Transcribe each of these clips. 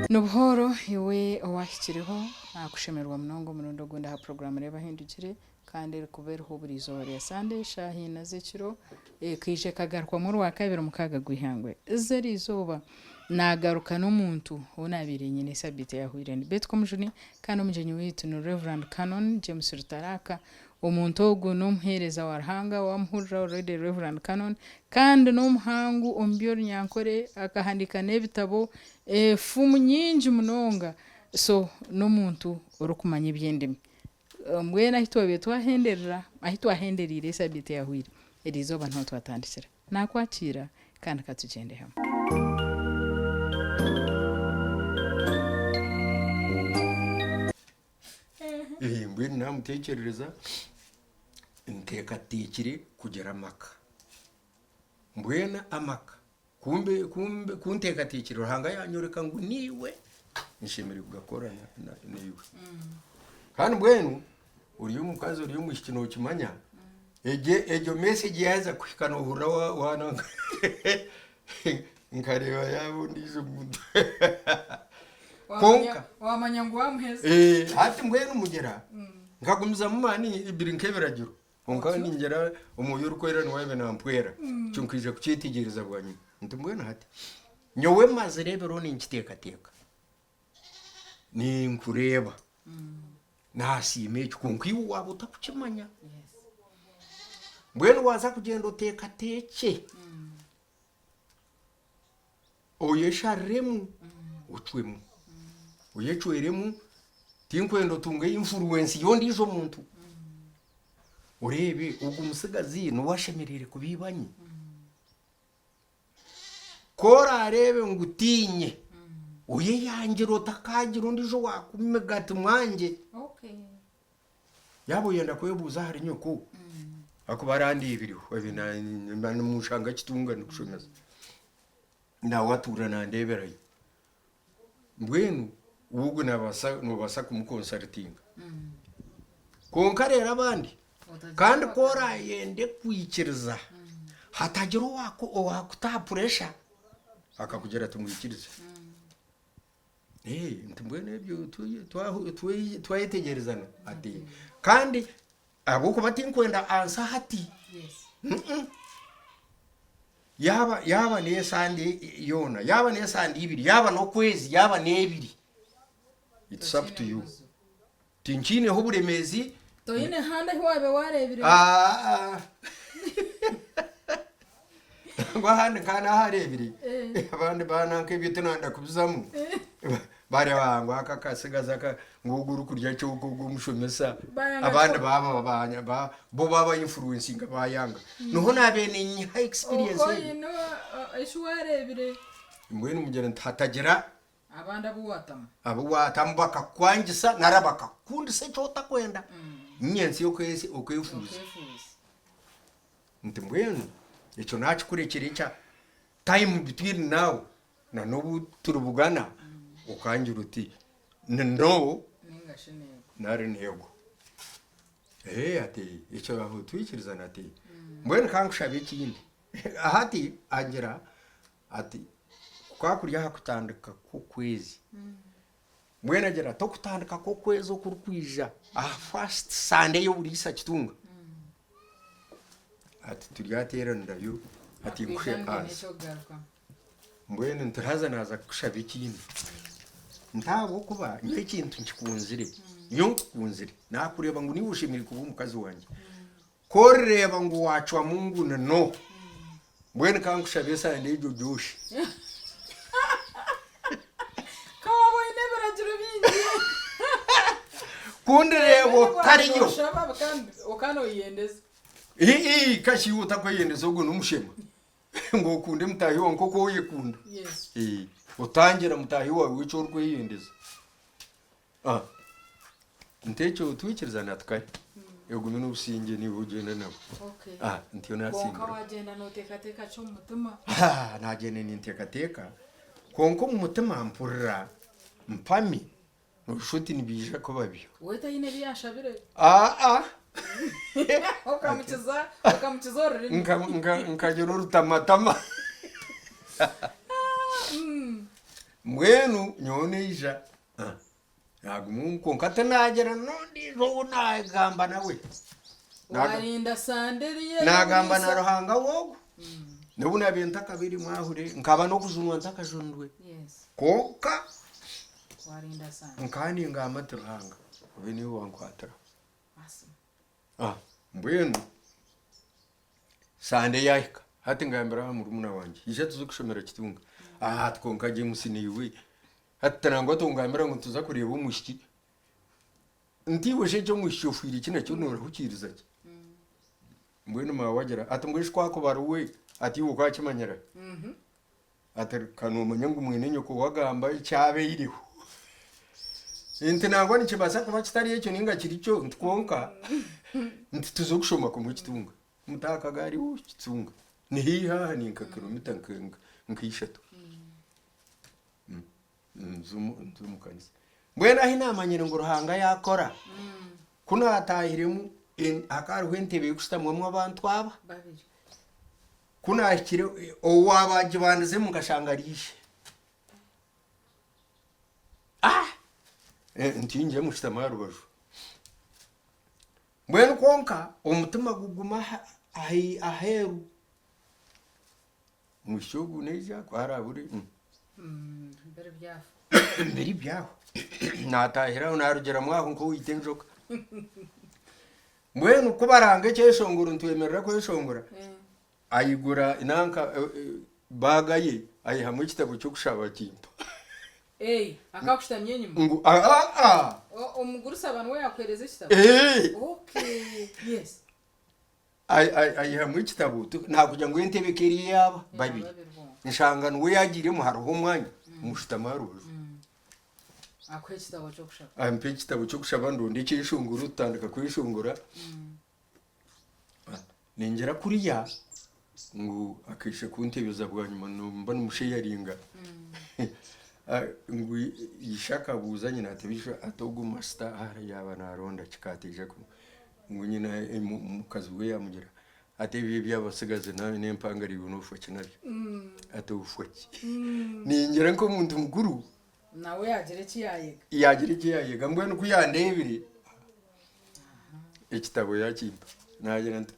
Ni buhooro iwe owaahikireho, naakushemererwa munonga omurundi ogundi aha puroguraamu Reeba Ahindukire kandi erikuba eriho buri izooba rya Sande eshaaha ina z'ekiro ekaija ekagarukwamu Orwakabiri mukaaga gw'eihangwe. Z'eriizooba naagaruka n'omuntu ou naabaire nyine sabiiti eyahweire ni Beti Komujuni kandi omugyenyi waitu ni Rev. Canon James Rutaraka. Omuntu ogu n'omuheereza wa Ruhanga waamuhurira already Rev. Canon kandi n'omuhangu omu by'orunyankore akahandiika n'ebitabo efumu nyingi munonga so n'omuntu orikumanya eby'endimi. Mbwenu ahu twabaire twahenderera, ahu twahendereire esabiiti eyahweire, eriizooba niho twatandikira. Naakwakiira kandi ka tugyende hamwe. Mbwenu naamuteekyerereza nteekateekire kugira amaka. Mbwenu amaka kumbe kumbe kunteekateekire Ruhanga yaanyoreka ngu niiwe nshemereire kugakora naiwe. Kandi mbwenu ori omukazi ori omwishiki nookimanya, egyo egyo message yaaza kuhika noohurira wa wa nkareeba yaaba ondiijo muntu. Kwonka Wamanya ngu wamuheza. Eh, hati mbwenu mugira nkagumizamu mani biri nk'ebiragiro kwonka ningira omwoyo orikwera niwe yaaba nampwera ekyo nkaija kukyetegyereza bwanyima nti mbwenu hati nyowe mazire ebiro ninkiteekateeka ninkureeba nasiima ekyo kwonka iwe waaba otakukimanya mbwenu waaza kugyenda oteekateekye Oyeshariremu ocwemu, oyecweremu tinkwenda otunge influence y'ondiijo muntu, oreebe ogu mutsigazi niwe ashemereire kuba ibanyi. Ku oraareebe ngu tiinye, oyeyangire otakagira ondiijo owaakumiga ati mwangye. Yaaba oyenda kwebuuza ahari nyoko, ahakuba arandeebireho, ebi nimba nimushanga Kitunga ndikushomesa, nawe atuura nandeeberayo. Mbwenu we ogwo naabaasa noobaasa kumukonsarutinga. Kwonka reero abandi, kandi ku oraayende kwikiriza, hatagira owaakuta aha puresha akakugira ati mwikirize. Nti mbwenu ebyo twayetegyerezana ati kandi ahabw'okuba tinkwenda ansa hati yaaba yaaba n'esande yoona yaaba n'esande ibiri yaaba n'okwezi yaaba n'ebiri it's up to you tinkiineho oburemeezi. Toine handi ahu waabe waareebire? Ngu ahandi nka nahareebire abandi baana nk'ebyo tinanda kubizamu bareeba ngu aka akasigazi aka ngu ogu orikurya kyonka ogu omushomesa Bayanga abandi kyo. baaba ba- ba- bo baaba influencinga bayanga niho naabaire ninyiha experience Oku egyo. oine eki waareebire. Mbwenu mugira nti hatagira Abandi abu waatamu. Abu waatamu bakakukwangisa nari bakakukundisa eki otakwenda nyentsya okeefuuza. Okeefuuza. Nti mbwenu ekyo naakikurekyera ekya time between now na n'obu turibugana okangira oti ni no Nainga shi neego. nari neego. Ee ati ekyo aho twikirizana ati mbwenu ka nkushabe ekindi. Hati angira Ati, Ku kwakuri aha kutandika kw'okwezi, mbwenu agira ati, okutandika kw'okwezi okurikwija aha first Sunday y'oburiisa kitunga, ati turyateeranirayo ati nkuhe answer. Mbwenu nti haza naaza kukushaba ekindi, nti ahabw'okuba nyowe ekintu nkikunzire, nyowe nkukunzire, naakureeba ngu niiwe oshemereire kuba omukazi wangye, Ku orireeba ngu waacwamu ngu ni no, mbwenu ka nkushabe esande egyo ogyoshe. Ka waaba oine ebiragiro bingi. Ku ndireeba otariyo. Oshaba kandi okaba noyeyendeza. Ii, kashi iwe otakweyendeza ogwo n'omushema. Ngu okunde mutaahi waawe nk'oku oyekunda. Yes. Ee, otangira mutaahi waawe eki orikweyendeza. Ah, nti ekyo twikirizana ati kare ogume n'obusingye niiwe ogyenda nabo. Okay. Ah, ntyo Kwonka naatsimbura. wagyenda nooteekateeka ki omu mutima? Ah, naagyenda ninteekateeka kwonka omu mutima mpurira mpami nooshusha oti nibiija kuba byo. We taine ebi yaashabire? Ah, ah. Okamukiza okamukiza orurimi. Nka- nka- Nkagira orutamatama. Mbwenu nyowe naija naguma omu kwonka tinagira n'ondiijo ou naagamba nawe. Warinda Sande eriyo Naagamba na Ruhanga w'ogwo. N'obu naabaire ntakabaire mwahure, nkaba n'okujunwa ntakajunirwe. Yes. Kwonka Warinda Sande. nkaba ningamba nti Ruhanga obe niiwe wankwatira. Awesome. Ah, mbwenu Sande yaahika, hati ngambira aha murumuna wangye, ija tuze kushomera Kitunga. Ah, ati kwonka James naiwe, hati nangwa tongambira ngu nituza kureeba omwishiki. Nti iwe shi eky'omwishiki ofiire ki nakyo noorahukiiriza ki? Mbwenu maawe agira ati mbwenu shi ku akuba ari we, ati iwe okaakimanyira? Ati ka noomanya ngu mwene nyoko wagamba ekyabaireho. Nti nangwa nikibaasa kuba kitari ekyo nainga kiri kyo, nti kwonka nti tuze kushoma kumwe Kitunga. Mutaha akagaari Kitunga. Ni haihi aha ni nka kilomita nka ishatu. Nza omu kanisa. Mbwenu ahi naamanyire ngu Ruhanga yaakora, ku naataahiremu hakaba hariho entebe y'okushutamwamu abantu aba. Babiri. Ku naahikire owaaba agibandizemu nkashanga ari ishe. Ah! Nti ngye mushutame aha rubaju. Mbwenu kwonka omutima guguma aheeru. Omwishiki ogu naija ku araabure Biri byafa. Biri byaho. Naatahira aho naarugiramu aho nk'owaita enjoka. Mbwenu ku baranga ekyeshongoro nitwemerera kweshongora, aigura nanka baaga ye aihamu ekitabo ky'okushaba akimpa. Ei, akakushutamya enyima? Ngu aa. Omugurusi aba niwe yaakuheereza ekitabo? Ee. Okay, yes. Aihamu ekitabo nakugira ngu entebe ka eri eyaaba babiri nshanga niwe yagiiremu hariho omwanya mushutame aha rubaju. Akuhe ekitabo ky'okushaba. Ampe ekitabo ky'okushaba ndonde ekyeshongoro tutandika kweshongora. Ningira kuriya ngu akaija kuntebeza bwanyima nimba nimusheyaringa ngu ishe akabuuza nyina ati beitu ati ogu masita yaaba naronda ki ka ataija Ngu nyina omukazi we yaamugira ati ebyo eby'abatsigazi n'empangare iwe noofa ki nabyo? Ati ofa ki? Ningira nk'omuntu mukuru. Nawe yaagira eki yaayega. Yaagira eki yaayega mbwenu ku yandeebire ekitabo yaakimpa naagira nti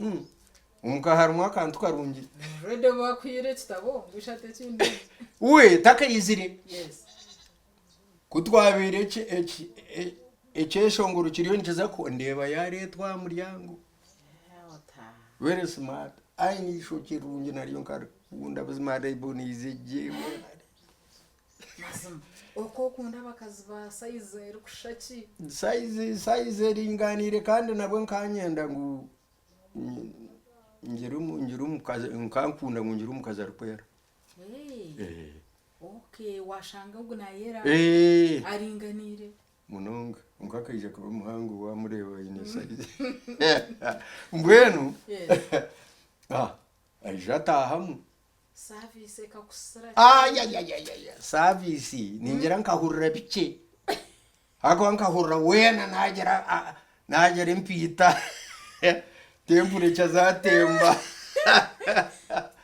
omuka harimu akantu karungi. Already bakuhaire ekitabo ngu ishatu ekindi eki. We takaizire. Yes. Ku twabaire ekyeshongoro kiriyo nikiza kuhwa ndeeba yaareetwa aha muryango. Very smart. Aine eishokye rirungi naryo nkarikunda buzima riboneize gye. Mazima oku okunda abakazi ba sayizi erikushusha ki? Sayizi sayizi eringaniire kandi nabwo nkanyenda ngu ngire omukazi nkankunda ngu ngire omukazi arikwera. Okay, washanga ogu nayera Eh. aringaniire. Munonga kwonka akaija kuba muhango wamureeba aine size mbwenu Yes. ah, aija ataahamu Service ekakusira. Ayayayaya service ningira nkahurira bikye ahakuba nkahurira weena nagira ah, nagira empiita temperature zatemba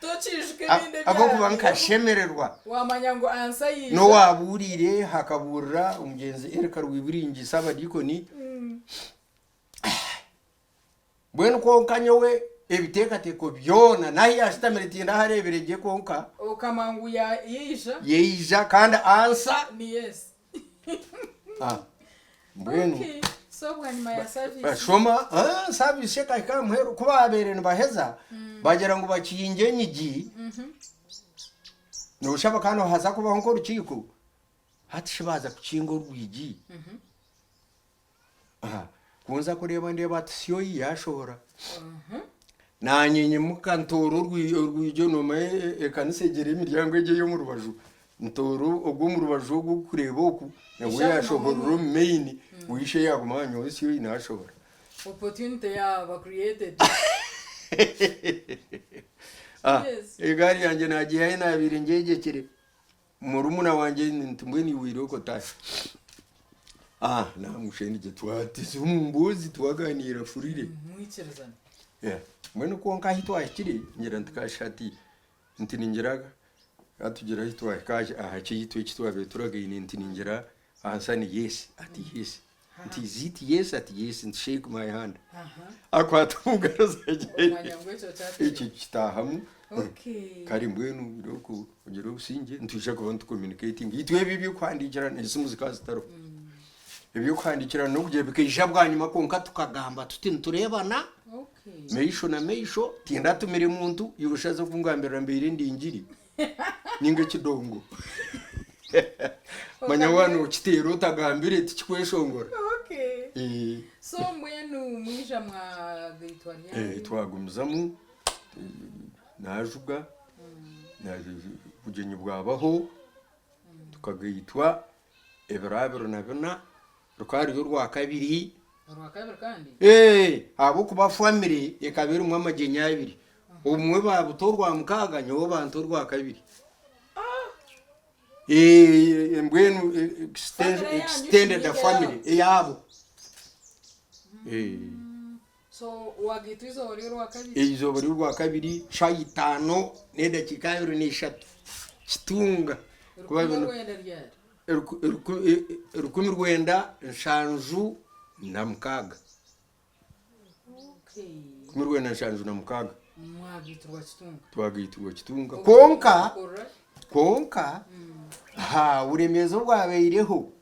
Tokiijuka ebindi ahabw'okuba ebyarabireho. nkashemererwa Wamanya ngu ansa yaija. N'owaabuuriire hakabuurira omugyenzi Eric Rwibiringi Saabadiikoni. Mbwenu kwonka nyowe ebiteekateeko byona n'ahu yaashutamire tindahareebire gye kwonka. Okamanya ngu yaija. Yaija kandi ansa. Ni yes. Ah, mbwenu. Okay. So bwanyima ya service. Bashoma, ah, service ekahika aha muheru ku baabaire nibaheza bagira ngu bakingye enyigi. Nooshaba kandi haza kubaho nk'orukiiko, hati shi baaza kukinga orwigi. Aha, ku nza kureeba ndeeba ati syoyi yaashohora. Naanye nyimuka ntoora orwigi noomanya ekanisa egira emiryango egyo ey'omu rubaju, ntoora ogw'omu rubaju ogu ogurikureeba oku, nawe Ishe aguma yaashohorera omu- omu main, we ishe yaaguma aha nyowe syoyi naashohora. Opportunity yaaba created. Ah, Yes. egaari yangye naagiiha ahi naabaire ngyegyekire. Murumuna wangye nti mbwenu iwe irooko otaahe. Ah, naamushenegye twatiza omu mboozi twaganiira freely. Mwikirizana. Yeah. Mbwenu kwonka ahi twahikire ngira nti kasha hati nti ningira Ka tugire ahi twahika aha kyaitu eki twabaire turagaine nti ningira answer ni yes, ati yes. Nti is it yes? Ati yes. Nti shake my hand. Akwata omu ngaro zangye. Omanya ngu ekyo kyatereera. Ekyo kitaahamu. Kare mbwenu ogire obusingye nitwija kuba nitu communicatinga. Itwe ebi eby'okuhandiikirana esimu zikaba zitariho. Eby'okuhandiikirana n'okugira bikaija bwanyima kwonka tukagamba tuti nitureebana maisho na maisho, tindatumire muntu, iwe oshaze kungambirira mbaire ndi ngiri ninga ekidongo. Manya waaba nookiteera otagambire tikikweshongora. So mbwenu mwija mwagaitwa ryari? Twagumizamu naajuga, obugyenyi bwabaho, tukagaitwa. Ebiro 24 rukaba ruri orwakabiri. Orwakabiri kandi? Ee, ahabw'okuba famire ekaba erimu amagyenyi abiri. Obumwe baabuta orwamukaaga nyowe banta orwakabiri. Ee, mbwenu Famire yanyu extended kiniga family eyaabo. eyaabo. Ee. So wagaitwa eizooba ry'orwakabiri? Eizooba ry'orwakabiri shaaha itaano n'edakiika 23 Kitunga. Kuba Rukumi bino rwenda ryari? 1976. Okay. 1976. Mwagaitirwa Kitunga. Twagaitirwa Kitunga. Obwo Kwonka mukorera kwonka ha buremeezi obwabaireho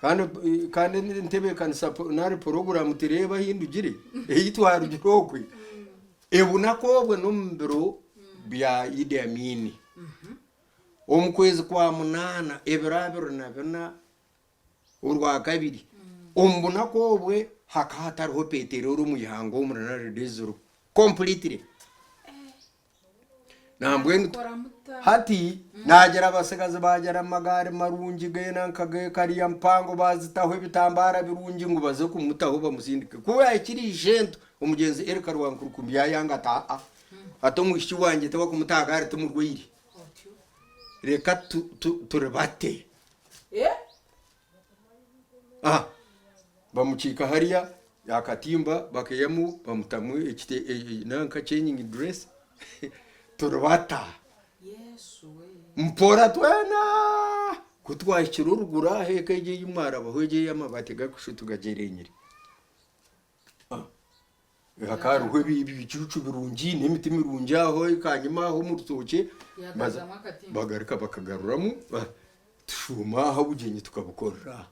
Kandi kandi entebeekanisa nari puroguraamu tereeba ahu ndugire, ei twarugire okwe, ebunaku obwe n'omu biro bya Idi Amin. Omu kwezi kwa munaana ebiro 24 Orwakabiri, omu bunaku obwe hakaba hatariho peteroli omu ihanga omuri nari diziro completely. Nambwenu Mwakora muta? hati naagira abatsigazi baagira amagaari marungi geena nka kariya mpango baazitaho ebitambara birungi ngu baze kumutaho bamusindike. Ku yaahikire Ishento omugyenzi Eric Rwankurukumbi yaayanga ati aa hati omwishiki wangye tibakumuta aha gaari timurwaire Otyo. reka tu- tu- turibate. Eh? Ah, bamukiika hariya akatimba bakaihamu bamutamu ekite e- e- nanka changing dress turibata Yesu we. mpora twena ku twahikire oruguru aha eka egyo ei mwarabaho egyo ey'amabaati gakushu tugagyerenyire. Ah, hakaba hariho ebicucu birungi n'emiti mirungi aho kanyima aho omu rutookye baza Yagaruzamu akatimba. bagaruka bakagaruramu ah, tushuuma aha obugyenyi tukabukorera aha.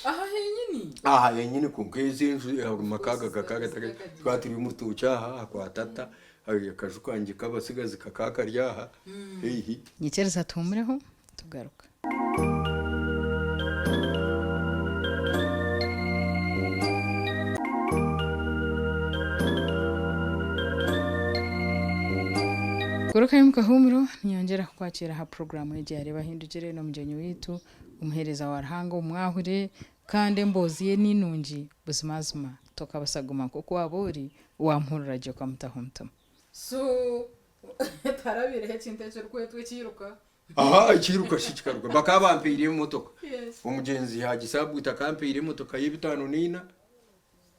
Aha henyini? Aha henyini kwonka ezi enju amaka aga gakaba gatari tukaba turi omu rutookye aha aha kwa tata akaju kangye k'abatsigazi kakaba kari aha haihi. Nyikiriza tuhumureho tugaruka. Garukayo omu kahuumuro, niinyongyera kukwakira aha puroguraamu egi ya Reeba Ahindukire n'omugyenyi waitu, omuheereza wa Ruhanga omwahure, kandi emboozi ye ni nungi buzimazima tokabaasa kuguma nk'oku waaba ori, waamuhurira gye okamutaho omutima. So tiharabiireho ekintu ekirikwetwa ekiiruka? Aha ekiiruka shi kikaruga bakaba bampaire emotoka Yes. omugyenzi Haji Sabuuti akampaire emotoka y'ebitaano n'eina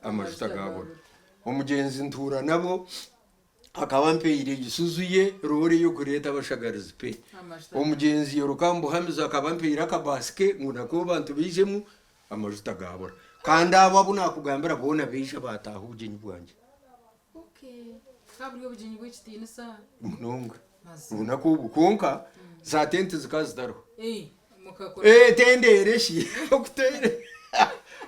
amajuta Amajuta gaabura gaabura. omugyenzi ntuura nabo akaba ampaire Isuzu ye roore y'okureeta abashagarizi pe Amajuta omugyenzi Yorukambuhamizo akaba ampaire akabaasi ke ngu nako abantu baijemu amajuta gaabura kandi abo abu naakugambira boona baija baataaha obugyenyi bwangye. Okay. Bukaba buri obugyenyi bw'ekitiinisa. Munonga. Mazima. Obunaku obwo kwonka za tenti zikaba zitariho. Eh, mukakora. Eh, tendeere shi okuteera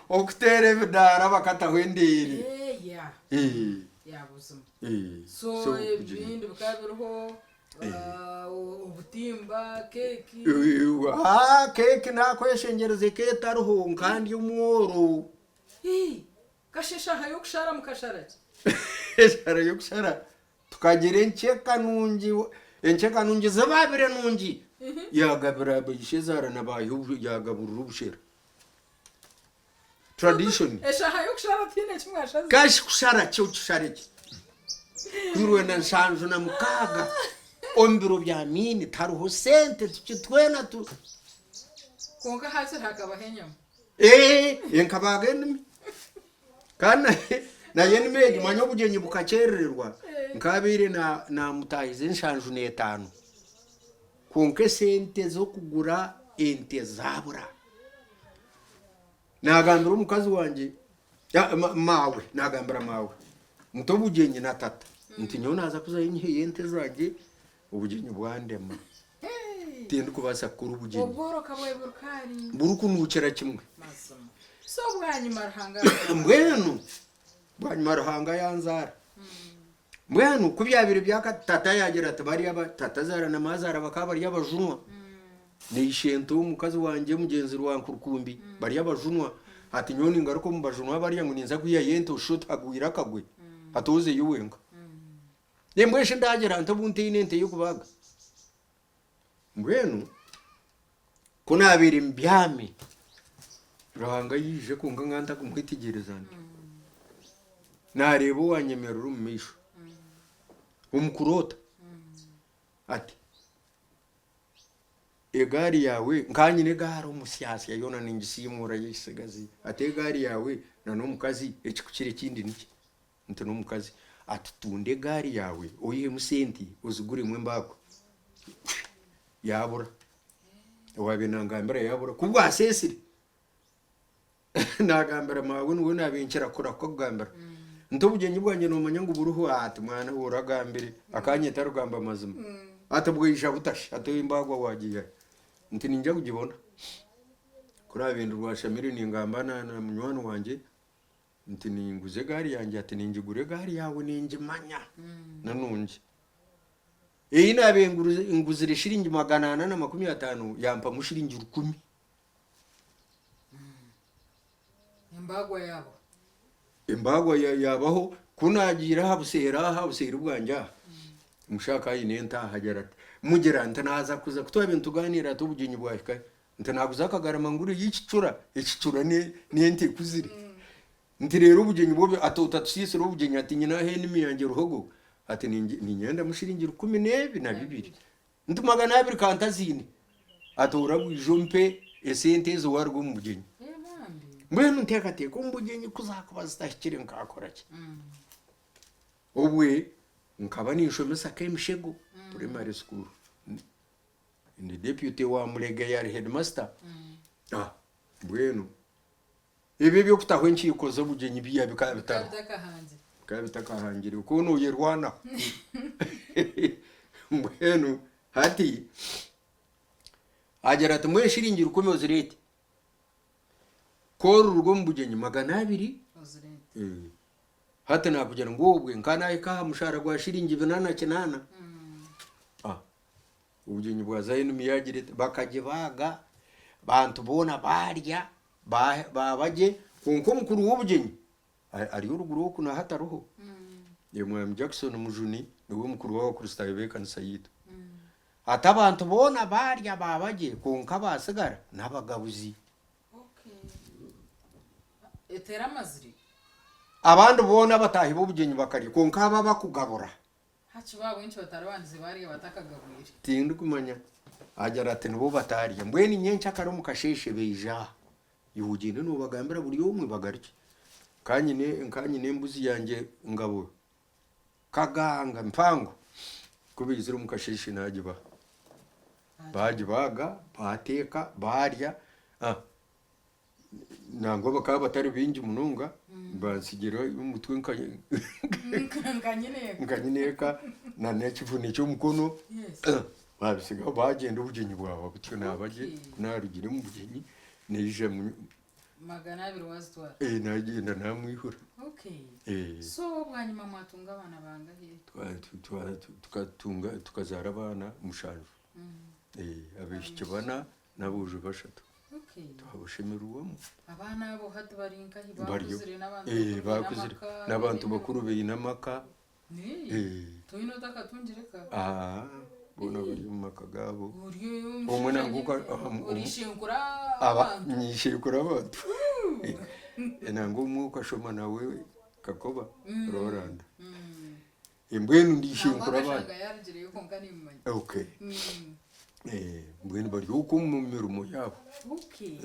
okuteera ebidaara bakataho endeere. Eh, yeah. Eh, Yeah, buzima. eh, So, so kugira- ebindi bikaba biriho ah, obutimba, keeki. Ah, keeki nakweshengyereza eka etariho nkandya omworo. Eh, Kasha eshaaha y'okushara mukashara ki? Eshara y'okushara tukagira enkyeka nungi, enkyeka nungi zibabire nungi yagabira baishezaara na baahi yagaburira obushera. Tradition. Eshaaha y'okushara tihaine eki mwashazire? Kashi kushara ki okishare ki? 1976 omu biro bya Amiini tihariho sente tuki twena tu. Kwonka hakiri hakabaho enyama. Ee, nkabaaga enimi. Kandi nayo enimi egi manya obugyenyi bukakyerererwa, nkabaire naamutaahiza 75. Kwonka esente z'okugura ente zaabura. Naagambira omukazi wangye, maawe, naagambira maawe nti obugyenyi na tata nti nyowe naaza kuzayo nyiheyo ente zangye obugyenyi bwandema. Tindikubaasa kukora obugyenyi. Obworo kabweburuka ahari. Burikunuukira kimwe. Mazima. So bwanyima Ruhanga akakora. Mbwenu bwanyima Ruhanga yanzaara. Mbwenu ku byabaire byaka tata yaagira ati bariya ba tatazaara na maazaara bakaba bari abajunwa. Na ishento omukazi wangye mugyenzi rwa Nkurukumbi bari abajunwa. Ati nyowe ningaruka omu bajunwa bariya ngu ninza kwihayo ente oshushe oti hagwire akagwe. Ati ozeyo wenka. Mbwenu shi ndaagira nta obu ntaine ente y'okubaaga? Mbwenu ku naabaire mbyami, Ruhanga yaija kwonka nkaba ntakumwetegyereza nti. Naareeba owaanyemerera omu maisho omu kuroota ati, Egaari yaawe, nkaba nyine egaari omusyasya yoona ningisiimuura y'ekisigazi, ati egaari yaawe na n'omukazi ekikukira ekindi niki? Nti n'omukazi ati tunda egaari yaawe oihemu sente oziguremu embaagwa. Yaabura. Owaabaire nangambira yaabura. Ku bwaseesire, naagambira maawe niwe naabaire nkira kurahuka kugambira. Nti obugyenyi bwangye noomanya ngu buriho? Ati mwana we oragambire. Akanyeta rugamba mazima. Ati bwaija buta shi? Ati embaagwa waagiiha hi? Nti niinyija kugibona. Ku naabaire ndi Rwashamire ningamba na munywani wangye, Nti ninguza egaari yangye ati ningigura egaari yaawe ningimanya ni nungi. Ei naabaire nguzire shiringi 450 yampamu shiringi 1000. Embaagwa yaaba. Embaagwa yaabaho ku naagiire aha buseeri aha buseeri bwangye aha, omushaija akaba aine ente aha agira ati, mugira nti naaza kuza ku twabaire nitugaaniira ati obugyenyi bwahika hi? Nti naaguza akagarama nguriyo ekicura, ekicura n'ente ekuzire. Nti reero obugyenyi bwo ati otatusiisira obugyenyi ati nyine aha enimi yangye ruhogo ati ninyendamu shiringi rukumi n'ebi na bibiri. Nti 200 ka ntaziine. Ati orabwija ompe esente ezo waaruga omu bugyenyi. Mbwenu nteekateeka omu bugyenyi ku zaakuba zitahikire nkaakora ki? Obwe nkaba ninshomesa Kemishego Primary School. Ndi deputy wa Muregeya ari headmaster. Ah, mbwenu ebyo eby'okutaho enkiiko z'obugyenyi biya bikaba bitariho. Bikaba bitakahangire. Okwo noyerwanaho. Mbwenu hati agira ati mbwenu shiringi 1000 ozireete. Ku oriruga omu bugyenyi 200. Hati nakugira ngu obwe nkaba nahika aha mushaara gwa shiringi 408. Ah. Obugyenyi bwa Zayoni yaagira eti, Bakagibaaga, bantu boona baarya, baaba gye, kwonka omukuru w'obugyenyi ari oruguru oku na hati ariho. Mwami Jackson Mujuni niwe mukuru w'Abakristaayo b'ekanisa yaitu. Ati abantu boona baarya baaba gye, kwonka abaatsigara n'abagabuzi. Abandi boona abataahi b'obugyenyi bakarya, kwonka abo abakugabura Hakiba ahabw'enki batarabandize baarya batakagabwire? Tindikumanya. Agira ati nibo bataarya. Mbwenu nyencakare omu kasheeshe baija aha. Iwe ogyende noobagambira buri omwe bagarukye. Nka nyine nka nyine embuzi yangye ngabo kaganga mpango, ku baizire omu kasheeshe naagibaha. Baagibaaga, baateeka, baarya. Nangwa bakaba batari baingi munonga, bantsigira omutwe nka Nka nyineeka na n'ekivune ky'omukono, babitsigaho bagyenda obugyenyi bwahwa butyo naaba gye, ku naarugire omu bugyenyi naija 200 wazitwara? Nagyenda namwihura. So bwanyima mwatunga abaana bangahi? Tukatunga tukazaara abaana mushanju, abaishiki bana N'aboojo bashatu twabashemererwamu. Abaana abo hati bari nkahi? Bakuzire n'abantu bakuru baine amaka? N'abantu bakuru baine amaka. Toine otakatungire ka? Boona bari omu maka gaabo. Omwe nangwa ori ishenkuru abantu. Nyishenkuru abantu. Nangwa omwe okashoma nawe Kakoba Roland. Mbwenu ndi ishenkuru abaana. Yarugireyo kwonka nimumanya. Okay. Mbwenu bari okwo omu mirimo yaabo. Okay.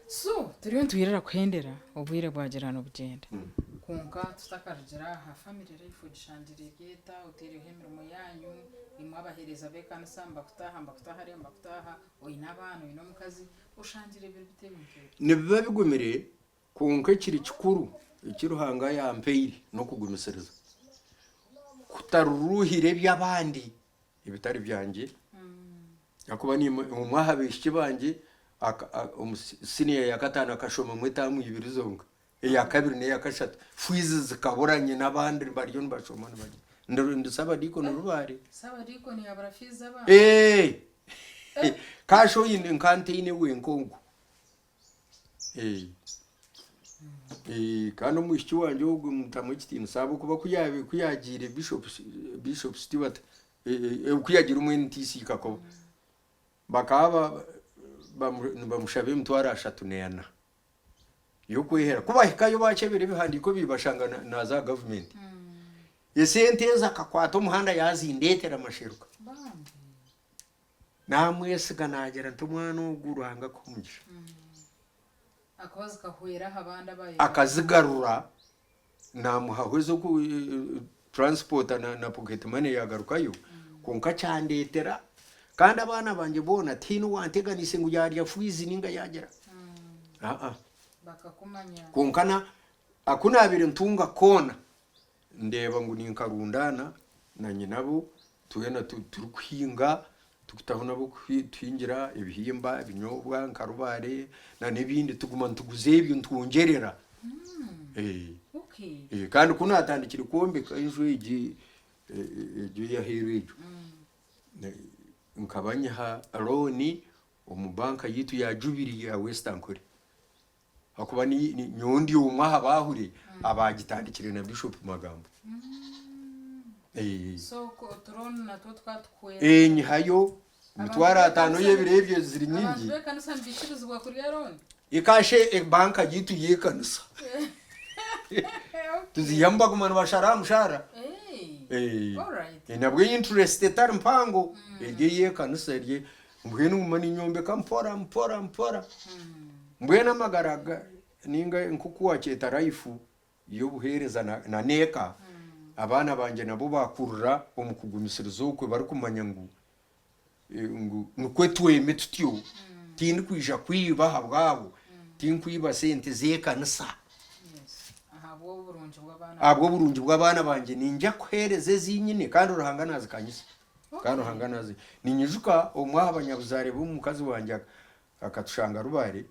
So turiyo nitwirira kuhendera obwire bwagira nibugyenda. Kwonka tutakarugire aha, family life ogishangire eri eta? Otaireho emirimo yaanyu, imwe abaheereza b'ekanisa nibakutaha, nibakutaha hariya, nibakutaha, oine abaana, oine omukazi, oshangire biri bita ebintu ebyo? Nibiba bigumire kwonka ekiri kikuru eki Ruhanga yampaire n'okugumisiriza. Kutaruruuhira eby'abandi ebitari byangye ahakuba niimwe omwe aha baishiki bangye omu siniya ya kataano akashomamu etaamu ibiri zonka. Eya kabiri n'eya kashatu fiizi zikabura nyine abandi bariyo nibashoma nibagye. Ndi ndi Saabadiikoni Rubare. Saabadiikoni yabura fiizi z'abaana? Eeh! Kaasha oine nka ntaine wenka ogwo. Eeh. Eeh kandi omwishiki wangye ogwo mutamu ekitiinisa ahabw'okuba ku yaabaire ku yaagiire Bishop Bishop Stewart ku yaagiire omu NTC Kakoba bakaba nibamushaba emitwaro ashatu n'ena. y'okwehera. Ku bahikayo bakyebera ebihandiiko bye bashanga naaza aha gavumenti. Esente ezo akakwata omuhanda yaazindeetera masheruka. Naamwesiga naagira nti omwana ogu Ruhanga akuhe omugisha. Akazigarura naamuhaho ez'oku transport na pocket money yaagarukayo kwonka kyandeetera kandi abaana bangye boona tihaine owanteganiise ngu yaarya fiizi nainga yaagira aa kwonka na aku naabaire ntunga koona ndeeba ngu ninkarundaana na nyinabo twena turikuhinga Tukutaho n'ab'okutuhingira ebihimba, ebinyobwa nka rubaare n'ebindi tuguma nituguza ebyo nitwongyerera. Kandi ku naatandikire kwombeka enju egi egyo ey'aheeru egyo, nkaba nyiha looni omu banka yaitu ya Jubilee ya West Ankole ahakuba nyowe ndi omwe aha baahure abaagitandikire na Bishop Magambo. So oturooni natwo tukaba tukuhwera. Nyihayo emitwaro ataano y'ebiro ebyo ziri nyingi. Abantu b'ekanisa nibaikirizibwa kurya looni? Ekaasha ebanka yaitu y'ekanisa. Tuziihamu baguma nibashara aha mushaara. Nabwo interest etari mpango eri ey'ekanisa eri Mbwenu nguma ninyombeka mpora mpora mpora. Mbwenu amagara aga ninga nk'oku wakyeta life y'obuheereza na n'eka, abaana bangye nabo bakurira omu kugumisiriza okwe barikumanya ngu ngu nikwo tweme tutyo, tindikwija kwiba ahabwabo, tinkwiba sente z'ekanisa. Ahabw'oburungi bw'abaana bangye niinyija kuheereza ezi nyine kandi Ruhanga nazikanyisa. Kandi Ruhanga nazi. Ninyijuka omwe aha banyabuzaare b'omukazi wangye akatushanga Rubare,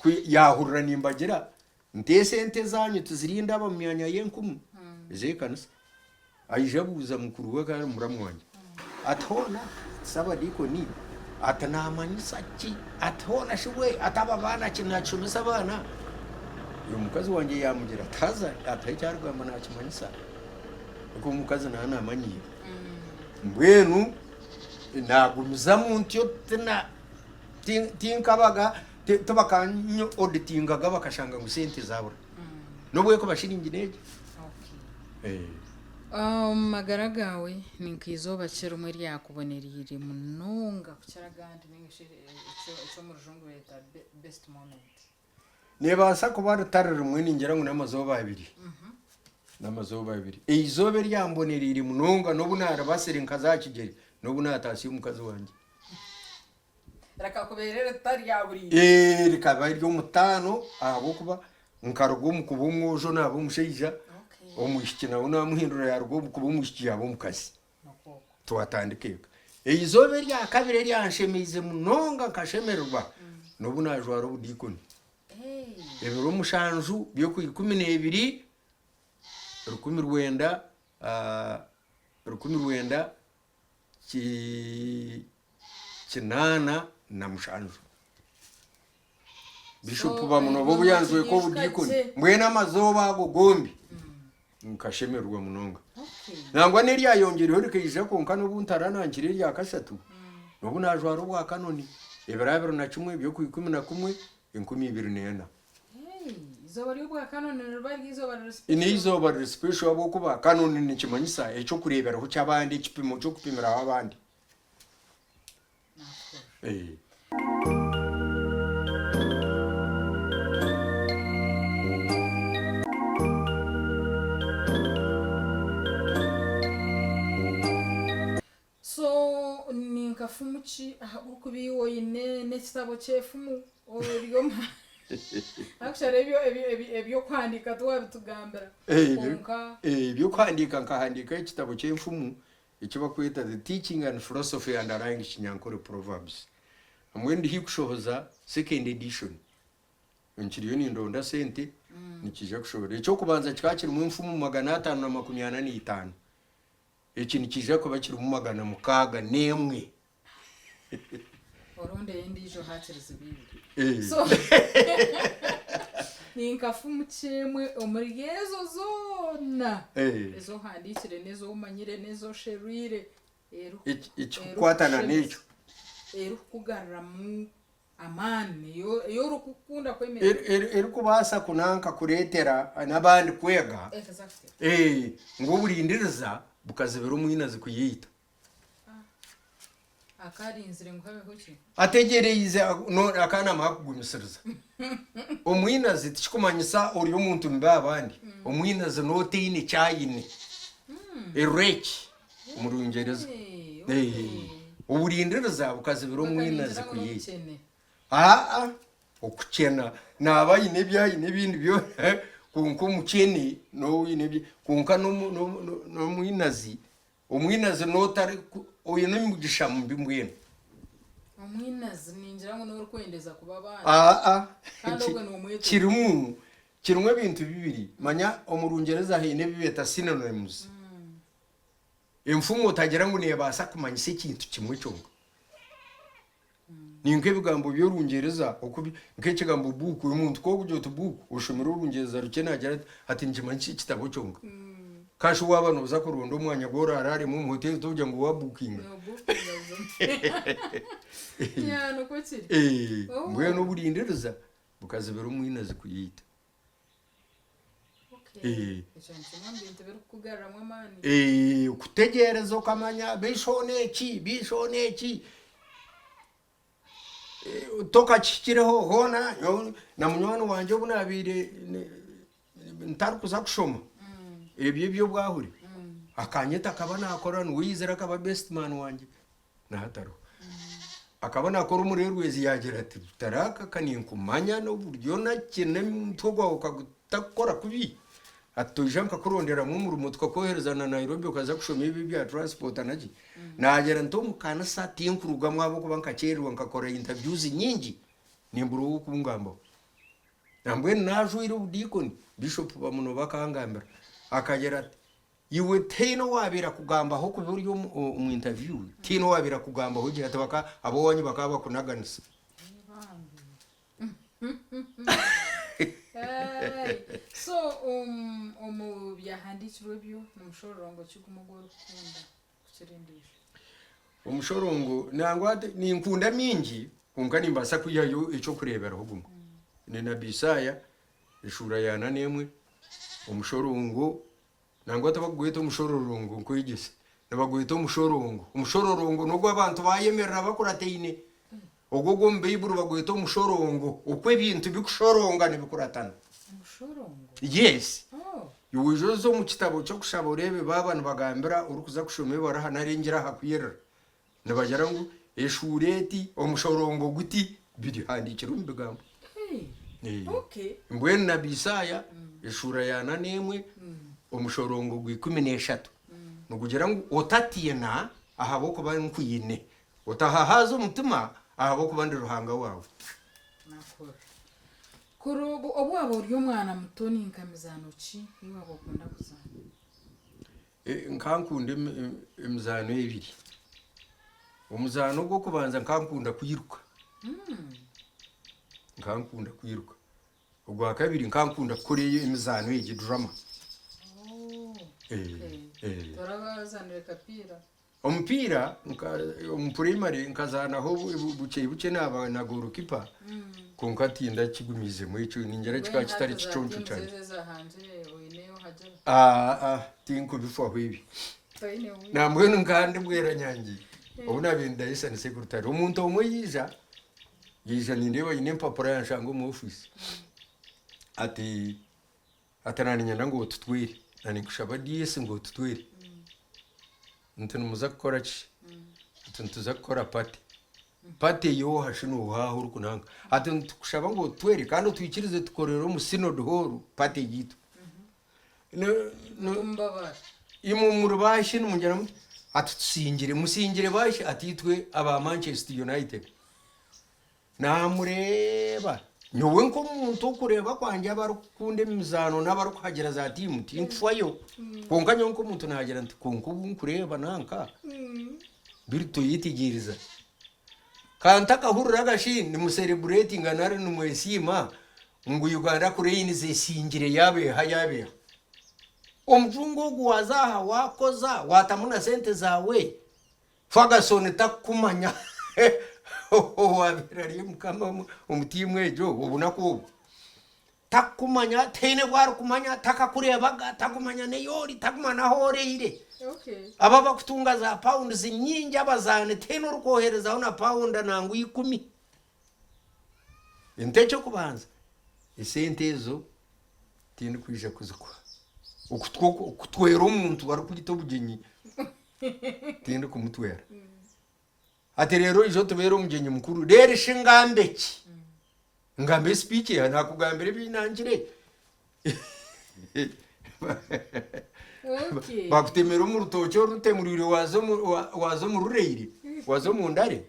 ku yaahurira nimbagira nti esente zaanyu tizirindaba omu myanya y'enkumu ez'ekanisa. Aija abuuza mukuru we kandi muramu wangye ati hoona Saabadiikoni ati naamanyisa ki? Ati hoona shi we ati aba baana ki naakishomesa abaana? Omukazi wangye yaamugira ati haza ati eki arikugamba naakimanyisa. Nikwo omukazi naaba naamanyiire. Mbwenu naagumizamu ntyo tina tinkabaga tibakanyo oditingaga bakashanga ngu sente zaabura. N'obu ekuba shiringi n'egye. Omu magara gaawe ni nk'eizooba ki rimwe eryakubonereire munonga kukira agandi nainga shi eki omu rujungu beeta best moment? Neebaasa kuba ritari rimwe ningira ngu n'amazooba abiri. N'amazooba abiri. Eizooba eryambonereire munonga n'obu naaribasire nkaza aha kigyere n'obu naataasya omukazi wangye. Rikakubeera eritari rya buriijo. Ee, rikaba ery'omutaano ahabw'okuba nkaruga omu kuba omwojo naaba omushaija, omwishiki nawe naamuhindura yaaruga omu kuba omwishiki yaaba omukazi. Twatandika eka. Eizooba erya kabiri eryanshemeize munonga nkashemererwa n'obu naajwara obudiikoni. Ebiro mushanju by'okwa 12, 1900, 1987. Bishop Bamunoba obu yanjweka obudiikoni, mbwenu amazooba ago gombi nkashemererwa munonga. Nangwa n'eryayongyeireho rikaija kwonka n'obu ntaranankire erya kashatu, n'obu naajwara obwa kanoni, ebiro abiri na kimwe by'okwa 11, 2004. N'eizooba riri special ahabw'okuba kanoni nikimanyisa eky'okureeberaho ky'abandi, ekipimo ky'okupimiraho abandi. Ni nka fumu ki ahabw'okuba iwe oine n'ekitabo ky'efumu ori omu actually ebyo ebyo ebyo eby'okuhandiika tiwabitugambira Eh, kwonka eh, eby'okuhandiika nkahandiika ekitabo ky'enfumu eki bakweta The Teaching and Philosophy Underlying Kinyankore Proverbs. Mbwenu ndi haihi kushohoza second edition. Nkiriyo nindonda sente nikiija kushohora. Eky'okubanza kikaba kirimu enfumu 545. Eki nikiija kuba kirimu 601. Orondeyo endiijo haakiri zibe ibiri. Eh. So ni nka fumu ki emwe omuri ezo zoona Eh. ezi ohandiikire n'ezi omanyire n'ezi osherwire eriku- Ekikukwatana erikukushemeza, n'ekyo. erikukugaruramu amaani eyo- ei orikukunda kwemera. Erikubaasa kunanka kureetera n'abandi kwega. Exactly. Eh, ngu oburindiriza bukazibira omwinazi kuyeita. Akarinzire ngu habeho ki? Ategyereize no akaba namara kugumisiriza. Omwinazi tikikumanyisa ori omuntu mubi aha bandi. Omwinazi n'otaine eki aine. A wretch omu Rungyereza. Eh, Eh, okay. Oburindiriza bukazibira omwinazi Bakarindira ngu kuyeita. n'obukyene. Aa, okukyena naaba aine ebi aine ebindi byona kwonka omukyene n'oine ebi kwonka n'omu- n'omu- n'omwinazi Omwinazi n'otari oine emigisha mibi mbwenu. Omwinazi ningira ngu n'orikwendeza kuba abandi. Aa, Kandi ogwe nomweta. Kirimu kirimu ebintu bibiri. Manya omu Rungyereza haine ebi beeta synonyms. Enfumu otagira ngu neebaasa kumanyisa ekintu kimwe kyonka. Ni nk'ebigambo by'Orungyereza oku bi, nk'ekigambo book, omuntu ku orikugira oti book, oshomire Orungyereza rukye naagira ati, ati nikimanyisa ki ekitabo kyonka? Ka shi waaba nooza kuronda omwanya gu oraaraaremu omu hoteeri togira ngu waabukinga? Yeah, nikwo kiri. Eh, Oh. mbwenu oburindiriza bukazibira omwinazi kuyeita. Okay. Eh. Ekyo ni kimwe omu bintu ebirikukugaruramu amaani. Eh, okutegyereza okamanya bishoona eki bishoona eki Eh, tokakihikireho hoona nyowe na munywani wangye obu nabaire ne- ntarikuza kushoma ebyo eby'obwahuri akanyeta akaba nakora niwe yaizire akaba best man wangye nahatariho Akaba naakora omuri Airways yaagira ati, Taraka ka ninkumanya n'oburyo naki n'omutwe gwawe okagutakukora kubi. Ati toija nkakuronderamu omurimo tukakwohereza na Nairobi okaza kushoma ebi ebya transport naki. Naagira nti omu kanisa tinkurugamu ahabw'okuba nkakyererwa nkakora interviews nyingi nimbura ow'okungambaho. Nambwenu naajwaire obudiikoni, Bishop Bamunoba akangambira akagira ati, Iwe tihaine owaabaire akugambaho kuba ori omu interview, tihaine owaabaire akugambaho gye hati baka ab'owaanyu bakaba bakunaganisa. Hey. So um, omu byahandiikirwe ebyo nimushororongo ki gumwe ogu orikukunda kukira endiijo? Omushorongo nangwa hati ninkunda mingi kwonka nimbaasa kwihayo eky'okureeberaho gumwe. Ni nabi Isaaya Eshuura ya ana n'emwe, Omushorongo, nangwa tibakugweta omushororongo nkwegyese, nibagweta omushorongo. Omushororongo n'ogu abantu bayemerera bakurataine. Ogwo ogw'omu Baiburi bagweta omushorongo, oku ebintu bikushoronga nibikuratana. Omushorongo? Yes. Oh. Iwe oije oze omu kitabo ky'okushaba oreebe baaba nibagambira orikuza kushoma ebaruha nari engira aha kwirira. Nibagira ngu eshuura eti, omushorongo guti, birihandiikirwe omu bigambo. Hey. Okay. Mbwenu nabi Isaaya eshuura ya ana n'emwe omushorongo gwa 13 nigugira ngu otatiina ahabw'okuba nkwine, otahahaaza omutima ahabw'okuba ndi Ruhanga waawe. Nakora. Kuri obu obu waaba ori omwana muto ni nka mizaano ki ei waaba okunda kuzaana? Nkankunda emizaano ebiri. Omuzaano ogw'okubanza nkankunda kwiruka. Nkankunda kwiruka. Ogwakabiri nkankunda kukora emizaano egi drama. Torazanire kapiira? Omupiira omu purayimare nkazaanaho bukye bukye naaba na gorukipa kwonka tindakigumiizemu ekyo ningira kikaba kitari kiconco kyangye. Aa tinkubifaho ebyo. Nambwenu nkaba ndi bweranyangi obu naabaire nindahisa ni sekurutare omuntu omwe yaija, yaija nindeeba aine empapura yanshanga omu ofiisi ati Ati na niinyenda ngu otutwere, na ninkushaba DS ngu otutwere. Nti nimuza kukora ki? Ati nituza kukora party. Party y'oha shi nooha ahu orikunanka? Ati nitukushaba ngu otutwere kandi otwikirize tukorere omu Synod Hall party yaitu. Imwe muri baahi nimugira muti? Ati tusingire. Musingire baahi? Ati itwe aba Manchester United. Naamureeba. Nyowe nk'omuntu okureeba kwangye abarikukunda emizaano n'abarikuhagira za tiimu tinkufayo. Kwonka nyowe nk'omuntu naagira nti kwonka obu nkureeba nanka biri toyetegyereza. Ka ntakahuriraga shi nimuserebureetinga nari nimwesiima ngu Uganda Cranes esingire yaaba eha yaaba eha. Omujungu ogu waaza aha waakoza waatamu na sente zaawe. Ferguson takukumanya owabaire ari mukama omu tiimu egyo obunaku obwo. Takukumanya, tihaine obu arikumanya, takakureebaga, takumanya n'ei ori, takumanya n'ahu oraire. Abo abakutunga za pounds nyingi abazaani tihaine orikwoherezaho na pound nangwa ikumi. Nti eky'okubanza esente ezo tindikwija kuzikuha. Okutwera omuntu arikwita obugyenyi tindikumutwera. Ati reero oije otubeere omugyenyi mukuru. Reero shi ngambe ki? Ngambe sipiiki eha? Naakugambira ebi nangire. Bakutemera omu rutookye orutemuriire waaza omu rureire, waaza omu ndare.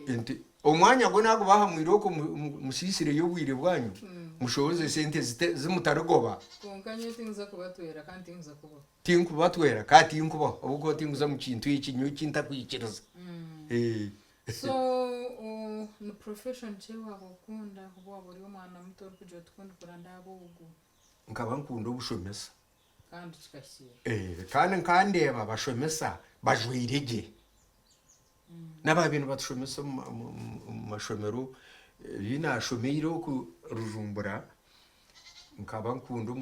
Nti omwanya gwona agu baha mwirooko musiisireyo obwire bwanyu, mushohoze esente zi mutarigoba. Kwonka nyowe tinkuza kubatwera kandi tinkuza kubaho. Tinkubatwera kandi tinkubaho ahabw'okuba tinkuza mu kintu eki nyowe eki ntakwikiriza. So ni profession ki ei waaba okunda obu waaba ori omwana muto orikugira oti ku ndikura ndaaba ogu? Nkaba nkunda obushomesa. Kandi kikahikiirira. Kandi nkandeeba abashomesa bajwaire gye. N'abaabaire nibatushomesa omu mashomero ei naashomeire oku Rujumbura, nkaba nkunda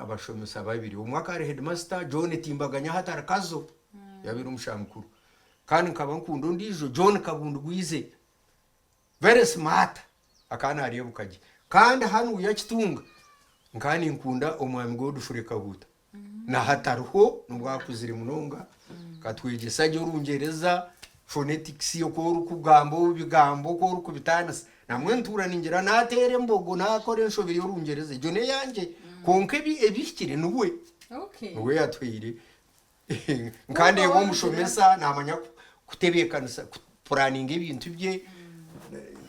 abashomesa babiri. Omwe akaba ari heedimasita John Timbaganya hati ari Kazo, yaabaire omushaija mukuru. Kandi nkaba nkunda ondiijo John Kabundugwize, very smart, akaba naareebuka gye. Kandi hanuya Kitunga, nkaba ninkunda omwami Godfrey Kabuuta. Na hati ariho n'obu akuzire munonga, akatwegyesa gye Orungyereza, phonetics, oku orikugamba ebigambo oku orikubitaanisa. Nambwenu ntuura ningira naateera embogo naakora enshobe y'Orungyereza egyo n'eyangye kwonka ebihikire niwe, niwe yaatuhaire. Nkandeeba omushomesa naamanya kutebeekanisa kupuraninga ebintu bye,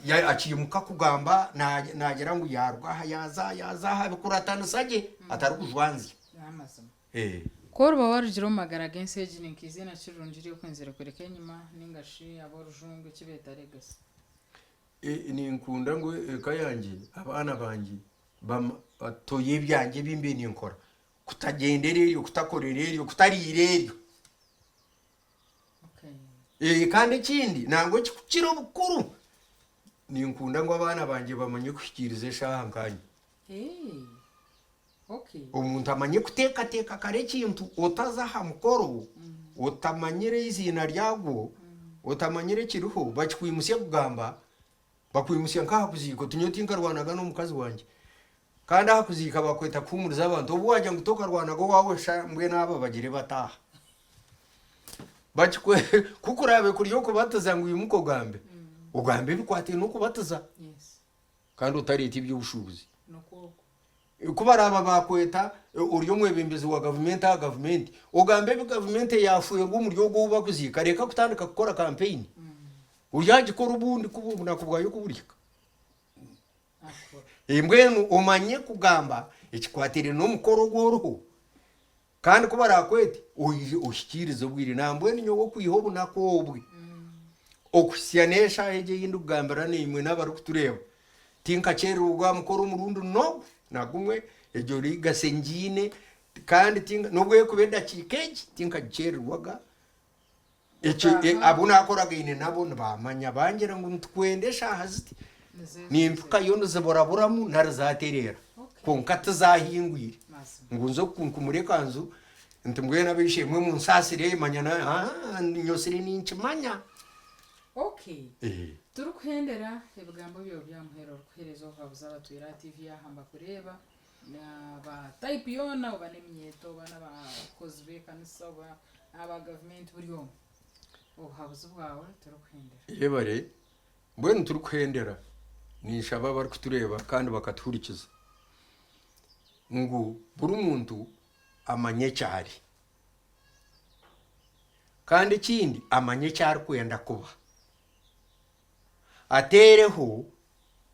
akiimuka kugamba naagira ngu yaaruga aha yaaza aha yaaza aha abikuratanisa gye atarikujwanzya. N'amazima. Ku oriba warugire omu magara g'ensi egi ni nk'eiziina ki rirungi eri okwenzire kureka enyima ninga shi ab'orujungu eki beeta legacy? Ninkunda ngu eka yangye, abaana bangye batoye ebyangye ebi mbiire ninkora. Kutagyendera eryo, kutakorera eryo, kutariira eryo. Kandi ekindi nangwa ekikukira obukuru, ninkunda ngu abaana bangye bamanye kuhikiiriza eshaaha nkanye. Omuntu amanye kuteekateeka kare ekintu otaza aha mukoro otamanyire eiziina ryagwo, otamanyire ekiriho, bakikwimutsya kugamba, bakwimutsya nk'aha kuziika oti nyowe tinkarwanaga n'omukazi wangye. Kandi aha kuziika bakweta kuhuumuriza abantu, obu waagira ngu tokarwanaga owaawe sha mbwenu aba bagire bata aha? Bakikwe ku kuraabe kuri okubatiza ngu imuka ogambe, ogambe ebikwataine n'okubatiza kandi otareeta eby'obushuubuzi. Ku baraaba baakweta ori omwebembezi wa gavumenti aha gavumenti, ogambe ebi gavumenti yaafwerwa omuri ogwo ou bakuziika, reka kutandika kukora kampeyini. Oryagikora obundi ku obunaku bwayo ku burihika. Mbwenu omanye kugamba ekikwatiraine n'omukoro ogu oriho, kandi ku baraakwete oije ohikiirize obwire. Nambwenu nyowe okwiha obunaku obwe okuhitsya n'eshaaha egi ei ndikugambira naimwe n'abarikutureeba, tinkakyerererwa aha mukoro omurundi n'ogwe na gumwe, egyo legacy ngiine kandi n'obu erikuba edakiika egi tinkagikyererwaga. Eki abu naakoragaine nabo nibaamanya, bangira ngu nitukwenda eshaaha ziti, nimpikayo niziburaburamu nari zaatereera, kwonka tizaahingwire. Ngu nze kukunkumura ekanzu nti mbwenu ab'eishe-emwe munsaasire manya nyosire ninkimanya. Okay. Turikuhendera ebigambo byawe by'aha muheru orikuheereza obuhabuzi abatwire aha TV aha nibakureeba, ba type yoona oba n'eminyeeto oba n'abakozi b'ekanisa oba n'aba gavumenti buri omwe. Obuhabuzi bwawe turikuhendera. Yebare, mbwenu turikuhendera ninshaba abarikutureeba kandi bakatuhurikiza ngu buri muntu amanye eki ari kandi ekindi amanye eki arikwenda kuba. Ateereho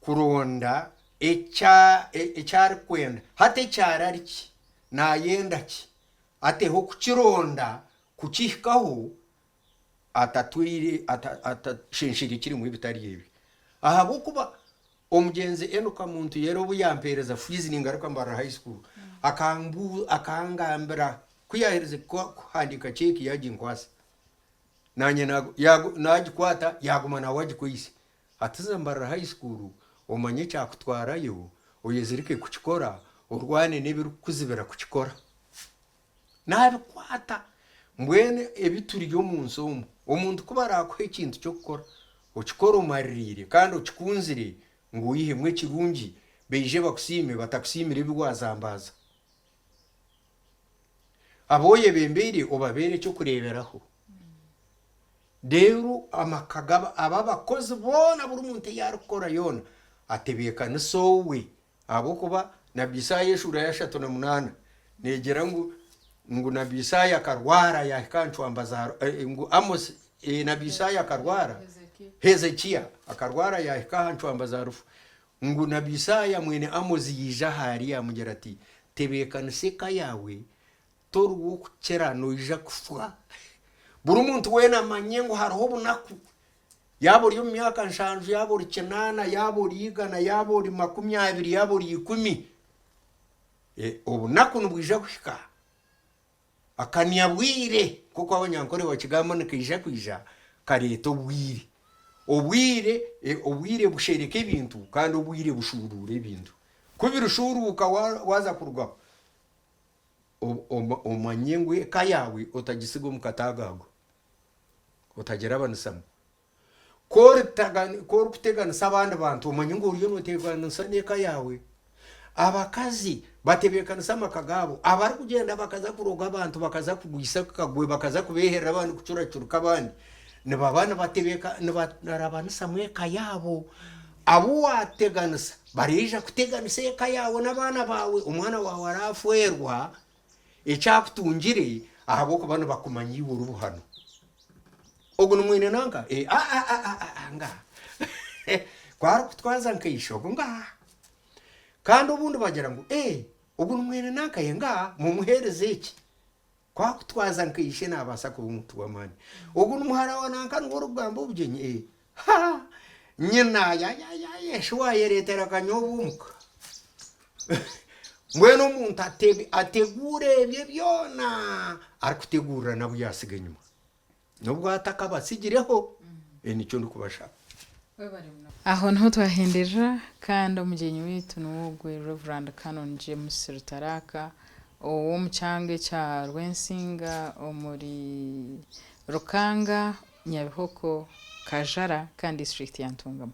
kuronda eki arikwenda. Hati eki ari ari ki? Naayenda ki? Ateho kukironda kukihikaho atatwire atashenshire kirimu ebitari ebi. Ahabw'okuba omugyenzi Enoka Muntu yera obu yampeereza fiizi ningaruka Mbarara High School, akangambira ku yaaherize kuhandiika cheeki yaaginkwasa. Naanye naagikwata yaaguma nawe agikwaitse. Hati za Mbarara High School omanye ekyakutwarayo, oyezirike kukikora, orwane n'ebirikukuzibira kukikora. Naabikwata. Mbwenu ebi turi omu nsi omu, omuntu ku baraakuha ekintu ky'okukora, okikore omaririire kandi okikunzire ngu oihemu ekirungi, baije bakusiime batakusiimira ebi waazambaaza. Abu oyebembeire obabeere eky'okureeberaho. Reero amaka gabo abo abakozi boona buri muntu ei arikukora yoona atebeekanise owe ahabw'okuba nabbi Isaaya eshuura y'ashatu na munaana neegira ngu ngu nabbi Isaaya akarwara yaahika aha ncwamba za ngu Amosi nabbi Isaaya akarwara Hezekiya akarwara yaahika aha ncwamba za rufu ngu nabbi Isaaya mwene Amozi yaija ah'ari yaamugira ati, Tebeekanisa eka yaawe Tori w'okukira noija kufa. Buri muntu weena amanye ngu hariho obunaku. Yaaba ori omu myaka nshanju, yaaba ori kinaana, yaaba ori igana, yaaba ori makumyabiri, yaaba ori ikumi, obunaku nibwija kuhika. Akanyabwire nk'oku Abanyankore bakigamba nikaija kwija kareete obwire. Obwire, obwire bushereka ebintu kandi obwire bushuuruura ebintu. Ku birishuuruuka waaza kurugaho, Omanye ngu eka yaawe otagisiga omu kataago ago, otagirabanisamu. Ku orikuteganisa abandi bantu omanye ngu oriyo nooteganisa n'eka yaawe. Abakazi batebeekanisa amaka gaabo, abarikugyenda bakaza kuroga abantu, bakaza kugwisa akagwe, bakaza kubeeherera abandi, kucuracurika abandi, nibaba nibarabanisamu eka yaabo. Abu waateganisa bariija kuteganisa eka yaawe n'abaana baawe. Omwana waawe araafeerwa eki akutungire ahabw'okuba nibakumanya iwe ori buhano. Ogu ni mwine nanka? Ee, a-a-a-a-a, ngaaha. Ku arikutwaza nka ishe, ogu ngaaha. Kandi obundi bagira ngu, Ee, ogu ni mwine nanka? Ee, ngaaha, mumuheereze eki. Ku akutwaza nka ishe naabaasa kuba omuntu w'amaani. Ogu ni muhara wa nanka niwe orikugamba obugyenyi? Ee. Ha! Nyina yayayaya shi waayereetera akanyobwa omuka? Mbwenu omuntu ateguura ebye byona arikuteguurira n'abu yaatsiga enyima. N'obu atakabatsigireho, nikyo ndikubashaba. Aho niho twahenderera kandi omugyenyi waitu niwe ogwe Rev. Canon James Rutaraka ow'omu kyanga ekya Rwensinga omuri Rukanga, Nyabihoko, Kajara kandi disiturikiti ya Ntungamo.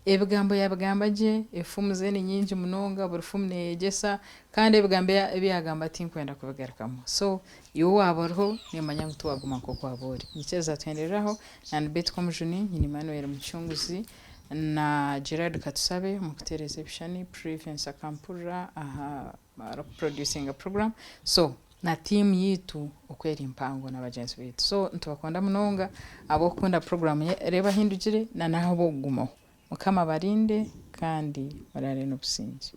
Ebigambo yabigamba gye, efumu ze ni nyingi munonga, buri fumu neyegyesa kandi ebigambo ebi yagamba tinkwenda kubigarukamu. So iwe waaba oriho nimanya ngu tiwaguma nk'oku waaba ori. Nyikiriza tuhenderere aho, na ni Betty Komujuni, nyine Emmanuel Mucunguzi na Gerard Katusabe omu kuteereza ebishushani, Privence Akampurira aha arikuproducinga program so na team yitu oku eri mpango na bagyenzi baitu so nitubakunda munonga ahabw'okukunda program ye Reeba Ahindugire na n'ahabw'okugumaho. Mukama abarinde kandi muraare n'obusingye.